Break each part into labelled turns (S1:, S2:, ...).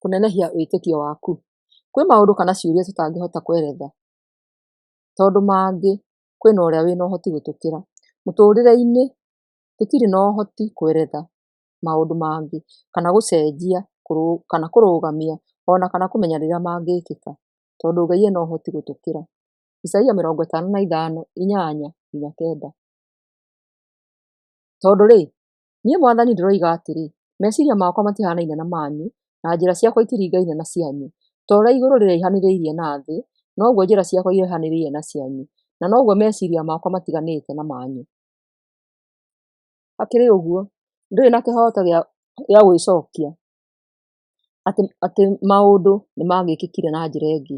S1: Kũnenehia wĩtĩkio waku. Kwĩ maũndũ kana ciũria tũtangĩhota kweretha tondũ mangĩ kwĩna ũrĩa wĩna ũhoti gũtũkĩra. Mũtũrĩre-inĩ tũtirĩ na ũhoti kweretha maũndũ mangĩ kana gũcenjia kana kũrũgamia ona kana kũmenya rĩrĩa mangĩkĩka tondũ Ngai ena ũhoti gũtũkĩra. Isaia 55:8-9. Tondũ rĩ, niĩ Mwathani ndĩroiga atĩrĩ, meciria makwa matihanaine na manyu, na njĩra ciakwa itiringaine na cianyu. Ta ũrĩa igũrũ rĩraihanĩrĩirie na thĩ, noguo njĩra ciakwa iraihanĩrĩirie na cianyu, na noguo meciria makwa matiganĩte na manyu. Hakĩrĩ ũguo, ndũrĩ na kĩhooto gĩa gwĩcokia atĩ maũndũ nĩ mangĩkĩkire na njĩra ĩngĩ.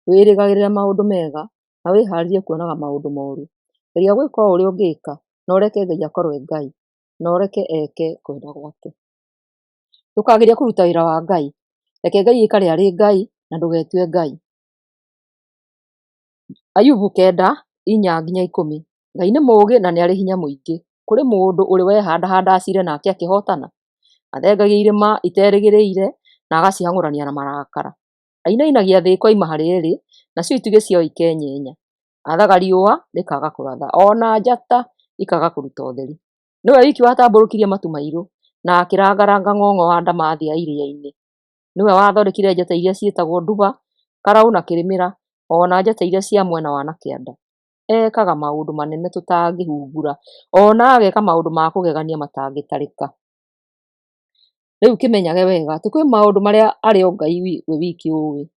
S1: Wĩrĩgagĩrĩre maũndũ mega na wĩhaarĩrie kuonaga maũndũ moru. Geria gwĩka o ũrĩa ũngĩka na ũreke Ngai akorwo e Ngai, na ũreke eke kwenda gwake. Ndũkagerie kũruta wĩra wa Ngai. Reke Ngai aikare arĩ Ngai na ndũgetue Ngai. Ayubu 9:4-10. Ngai nĩ mũũgĩ na nĩ arĩ hinya mũingĩ. Kũrĩ mũndũ ũrĩ wehandahanda acire nake akĩhotana? Athengagia irĩma iterĩgĩrĩire na agacihang'ũrania na marakara. Ainainagia thĩ ĩkoima harĩa ĩrĩ, nacio itugĩ ciayo ikenyenya. Aathaga riũa rĩkaaga kũratha, o na njata ikaaga kũruta ũtheri. Nĩwe wiki watambũrũkirie matu mairũ, na akĩrangaranga ng'ong'o wa ndamathia ya iria-inĩ. Nĩwe wathondekire njata iria ciĩtagwo Nduba, Karaũ na Kĩrĩmĩra, o na njata iria cia mwena wa na kĩanda. Ekaga maũndũ manene tũtangĩhungura, o na ageka maũndũ ma kũgegania matangĩtarĩka. Rĩu kĩmenyage wega atĩ kwĩ maũndũ marĩa arĩ o Ngai we wiki ũĩ.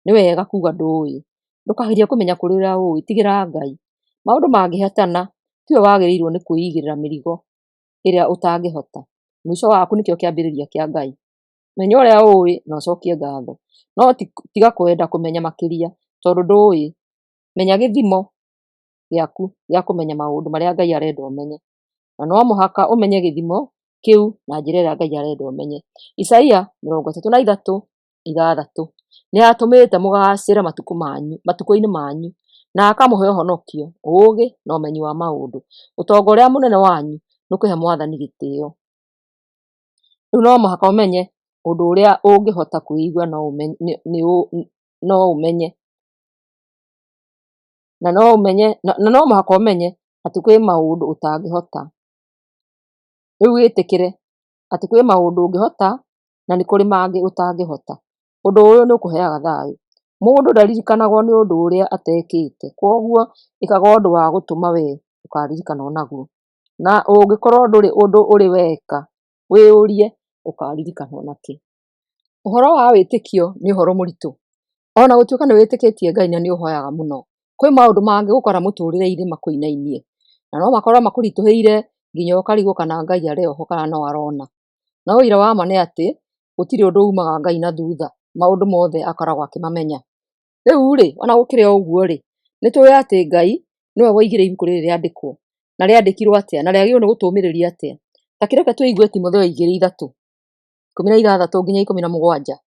S1: Nĩ wega kuga ndũĩ. Ndũkagerie kũmenya kũrĩ ũrĩa ũĩ, tigĩra Ngai. Maũndũ mangĩhatana, tiwe wagĩrĩirwo nĩ kwĩigĩrĩra mĩrigo ĩrĩa ũtangĩhota. Mũico waku nĩkĩo kĩambĩrĩria kĩa Ngai. Menya ũrĩa ũĩ na ũcokie ngatho. No tiga kwenda kũmenya makĩria tondũ ndũĩ. Menya gĩthimo gĩaku gĩa kũmenya maũndũ marĩa Ngai arenda ũmenye. Na no mũhaka ũmenye gĩthimo kĩu na njĩra ĩrĩa Ngai arenda ũmenye. Isaia 33:6. Nĩ atũmĩte mũgaacĩre matukũ-inĩ manyu na akamũhe ũhonokio, ũũgĩ na ũmenyi wa maũndũ. Ũtonga ũrĩa mũnene wanyu nĩ kũhe Mwathani gĩtĩo. Rĩu no mũhaka ũmenye ũndũ ũrĩa ũngĩhota kwĩigua no ũmenye. Na no ũmenye na no mũhaka ũmenye atĩ kwĩ maũndũ ũtangĩhota. Rĩu wĩtĩkĩre atĩ kwĩ maũndũ ũngĩhota na nĩ kũrĩ mangĩ ũtangĩhota. Ũndũ ũyũ nĩ ũkũheaga thayũ. Mũndũ ndaririkanagwo nĩ ũndũ ũrĩa atekĩte, kwoguo ĩkaga ũndũ wa gũtũma we ũkaririkanwo naguo. Na ũngĩkorwo ndũrĩ ũndũ ũrĩ weka, wĩyũrie ũkaririkanwo nakĩ. Ũhoro wa wĩtĩkio nĩ ũhoro mũritũ. Ona gũtuĩka nĩ wĩtĩkĩtie Ngai na nĩ ũhoyaga mũno, kwĩ maũndũ mangĩgũkora mũtũrĩre-inĩ makũinainie. Na no makorwo makũritũhĩire nginya ũkarigwo kana Ngai arĩ oho kana no arona. No ũira wa ma nĩ atĩ gũtirĩ ũndũ umaga Ngai na thutha, maũndũ mothe akoragwo akĩmamenya. Rĩu rĩ, ona gũkĩrĩ o ũguo rĩ, nĩ tũĩ atĩ Ngai nĩwe woigire ibuku rĩrĩ rĩandĩkwo, na rĩandĩkirwo atĩa, na rĩagĩrĩirwo nĩ gũtũũmĩrĩria atĩa. Ta kĩreke tũigue Timotheo 2:3 16-17.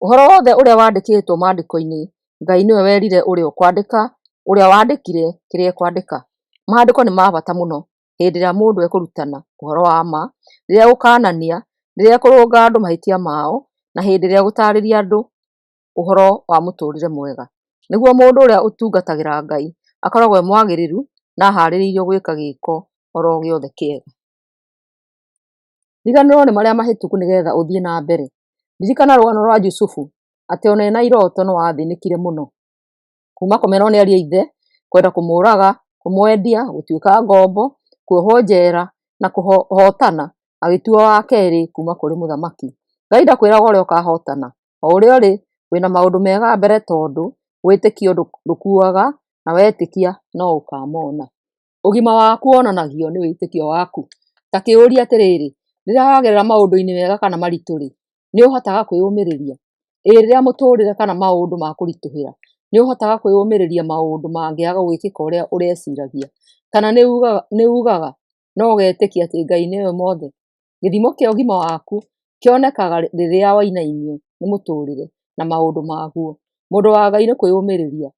S1: Ũhoro wothe ũrĩa wandĩkĩtwo maandĩko-inĩ, Ngai nĩwe werire ũrĩa ũkwandĩka, ũrĩa wandĩkire kĩrĩa ekwandĩka. Maandĩko nĩ ma bata mũno hĩndĩ ĩrĩa mũndũ ekũrutana ũhoro wa ma, rĩrĩa egũkanania, rĩrĩa ekũrũnga andũ mahĩtia mao, na hĩndĩ ĩrĩa egũtaarĩria andũ ũhoro wa mũtũũrĩre mwega. Nĩguo mũndũ ũrĩa ũtungatagĩra Ngai akoragwo e mwagĩrĩru na ahaarĩirio gwĩka gĩĩko oro gĩothe kĩega. Riganĩrwo nĩ marĩa mahĩtũku nĩgetha ũthiĩ na mbere. Ririkana rũgano rwa Jusufu atĩ ona ena iroto no athĩnĩkire mũno. Kuma kũmenwo nĩ ariũ a ithe, kwenda kũmũraga, kũmwendia, gũtuĩka ngombo, kuohwo njera na kũhotana agĩtuo wa kerĩ kuma kũrĩ mũthamaki. Ngai ndakwĩraga ũrĩa ũkahotana, o ũrĩa ũrĩ wĩna maũndũ mega mbere tondũ wĩtĩkio ndũkuaga na wetĩkia no ũkamona. Ũgima waku wonanagio nĩ wĩtĩkio waku. Ta kĩũrie atĩrĩrĩ, rĩrĩa wagerera maũndũ-inĩ mega kana maritũ rĩ, nĩ ũhotaga kwĩyũmĩrĩria? Ĩ rĩrĩa mũtũrĩre kana maũndũ makũritũhĩra, nĩ ũhotaga kwĩyũmĩrĩria maũndũ mangĩaga gwĩkĩka ũrĩa ũreciragia? Kana nĩ ugaga no ũgetĩkia atĩ Ngai nĩoĩ mothe? Gĩthimo kĩa ũgima waku kĩonekaga rĩrĩa wainainio nĩ mũtũrĩre na maũndũ maguo. Mũndũ wa Ngai nĩ kwĩyũmĩrĩria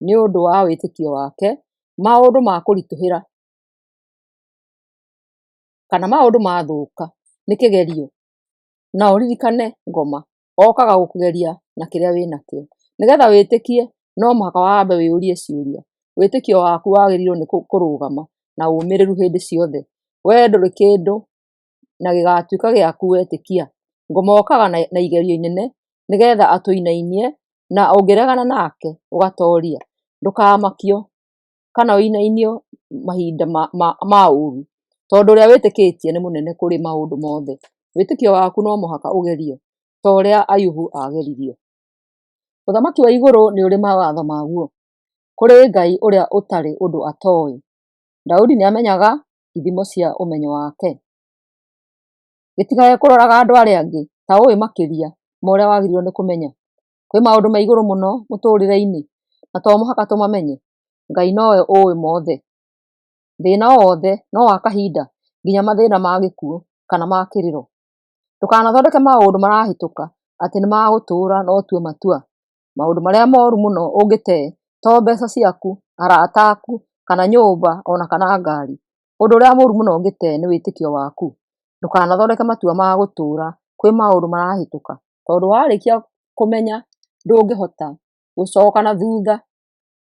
S1: nĩ ũndũ wa wĩtĩkio wake, maũndũ makũritũhĩra kana maũndũ mathũka nĩ kĩgerio. Na ũririkane ngoma Okaga gũkũgeria na kĩrĩa wĩnakĩo. Nĩgetha wĩtĩkie no mũhaka wambe wĩyũrie ciũria. Wĩtĩkio waku wagĩrĩirwo nĩ kũrũgama na ũmĩrĩru hĩndĩ ciothe. Wee ndũrĩ kĩndũ na gĩgatuĩka gĩaku wetĩkia. Ngoma okaga na igerio inene nĩgetha atũinainie na ũngĩregana nake ũgatoria. Ndũkamakio kana ũinainio mahinda ma ũũru, tondũ ũrĩa wĩtĩkĩtie nĩ mũnene kũrĩ maũndũ mothe. Wĩtĩkio waku no mũhaka ũgerio ta ũrĩa Ayubu ageririo. Ũthamaki wa igũrũ nĩ ũrĩ mawatho maguo. Kũrĩ Ngai ũrĩa ũtarĩ ũndũ atoĩ. Daudi nĩamenyaga ithimo cia ũmenyo wake. Gĩtigage kũroraga andũ arĩa angĩ ta ũĩ makĩria ma ũrĩa wagĩrĩirwo nĩ kũmenya. Kwĩ maũndũ ma igũrũ mũno mũtũrĩre-inĩ na to mũhaka tũmamenye. Ngai nowe ũĩ mothe. Thĩna o wothe no wa kahinda nginya mathĩna ma gĩkuũ kana ma kĩrĩro. Ndũkanathondeke maũndũ marahĩtũka atĩ nĩ magũtũra na ũtue matua. Maũndũ marĩa moru mũno ũngĩte to mbeca ciaku, arata aku, kana nyũmba ona kana ngari. Ũndũ ũrĩa mũru mũno ũngĩte nĩ wĩtĩkio waku. Ndũkanathondeke matua ma gũtũra kwĩ maũndũ marahĩtũka, tondũ warĩkia kũmenya ndũngĩhota gũcoka na thutha.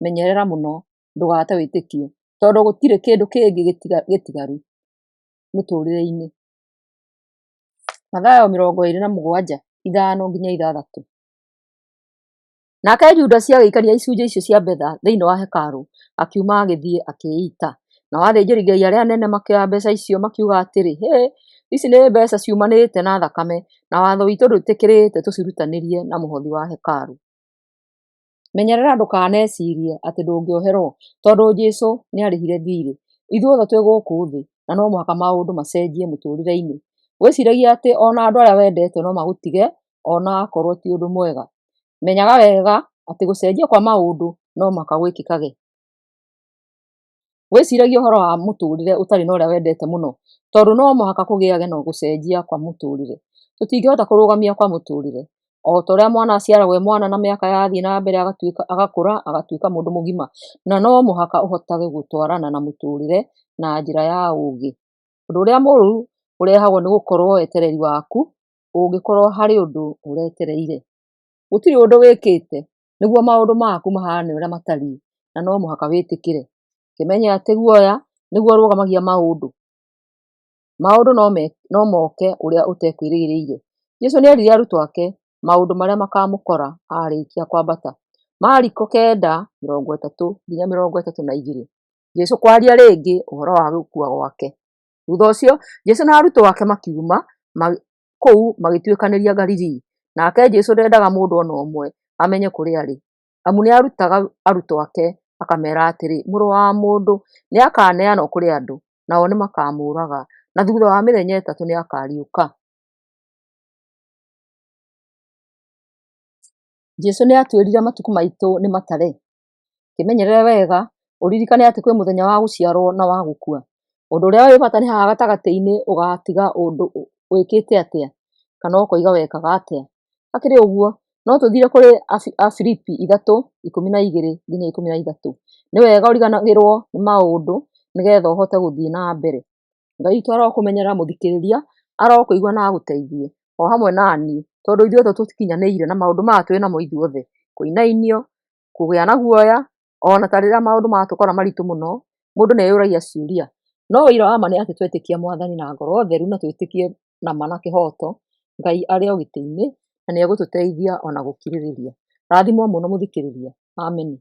S1: Menyerera mũno ndũgate wĩtĩkio, tondũ gũtirĩ kĩndũ kĩngĩ gĩtigaru mũtũrĩre-inĩ. Mathayo 27:5-6. Nake Judasi agĩikania icunjĩ icio cia betha thĩinĩ wa hekarũ, akiuma agĩthiĩ akĩĩita. Nao athĩnjĩri-Ngai arĩa anene makĩoya mbeca icio makiuga atĩrĩ, Hĩ, ici nĩ mbeca ciumanĩte na thakame, na watho witũ ndwĩtĩkĩrĩte tũcirutanĩrie na mũhothi wa hekarũ. Menyerera ndũkanecirie atĩ ndũngĩoherwo, tondũ Jesũ nĩarĩhire thiirĩ. Ithuothe twĩ gũkũ thĩ na no mũhaka maũndũ macenjie mũtũrĩre-inĩ. Wĩciragie atĩ ona andũ arĩa wendete no magũtige ona akorwo ti ũndũ mwega. Menyaga wega atĩ gũcenjia kwa maũndũ no mũhaka gwĩkĩkage. Wĩciragie ũhoro wa mũtũrĩre ũtarĩ na ũrĩa wendete mũno, tondũ no mũhaka kũgĩage na gũcenjia kwa mũtũrĩre. Tũtingĩhota kũrũgamia kwa mũtũrĩre. O ta ũrĩa mwana aciaragwo e mwana na mĩaka yathiĩ na mbere agatuĩka agakũra agatuĩka mũndũ mũgima, na no mũhaka ũhotage gũtwarana na mũtũrĩre na njĩra ya ũũgĩ. Ũndũ ũrĩa mũũru ũrehagwo nĩ gũkorwo wetereri waku ũngĩkorwo harĩ ũndũ ũretereire. Gũtirĩ ũndũ wĩkĩte nĩguo maũndũ maku mahane ũrĩa matariĩ, na no mũhaka wĩtĩkĩre. Kĩmenye atĩ guoya nĩguo ũrũgamagia maũndũ. Maũndũ no moke ũrĩa ũtekwĩrĩgĩrĩire. Jesũ nĩerire arutwo ake maũndũ marĩa makamũkora arĩkia kwambata. Mariko 9:30-32. Jesũ kwaria rĩngĩ ũhoro wa gũkua gwake. Thutha ũcio Jesũ na arutwo ake makiuma kũu magĩtuĩkanĩria Galili. Nake Jesũ ndendaga mũndũ o na ũmwe amenye kũrĩa arĩ, amu nĩarutaga arutwo ake akamera atĩrĩ, Mũrũ wa Mũndũ nĩakaneanwo kũrĩ andũ, nao nĩmakamũũraga, na thutha wa mĩthenya 3 nĩakariũka. Jesũ nĩatwĩrire matukũ maitũ nĩ matare. Kĩmenyerere wega ũririkane atĩ kwĩ mũthenya wa gũciarwo na wa gũkua. Ũndũ ũrĩa wĩ bata nĩ haha gatagatĩ-inĩ ũgatiga ũndũ wĩkĩte atĩa kana ũkoiga wekaga atĩa. Hakĩrĩ ũguo no tũthire kũrĩ Afilipi 3:12-13. Nĩ wega ũriganagĩrwo nĩ maũndũ nĩgetha ũhote gũthiĩ na mbere. Ngai witũ arokũmenyerera mũthikĩrĩria, arokũigua na agũteithie o hamwe na niĩ, tondũ ithuothe tũtikinyanĩire na maũndũ maya twĩ namo ithuothe, kũinainio, kũgĩa na guoya, ona ta rĩrĩa maũndũ matũkora maritũ mũno, mũndũ nĩeyũragia ciũria. No ũira wa ma nĩ atĩ twetĩkia Mwathani na ngoro theru na twĩtĩkie na ma na kĩhoto, Ngai arĩ o gĩtĩ-inĩ na nĩegũtũteithia ona gũkirĩrĩria. Rathimwo mũno mũthikĩrĩria. Ameni.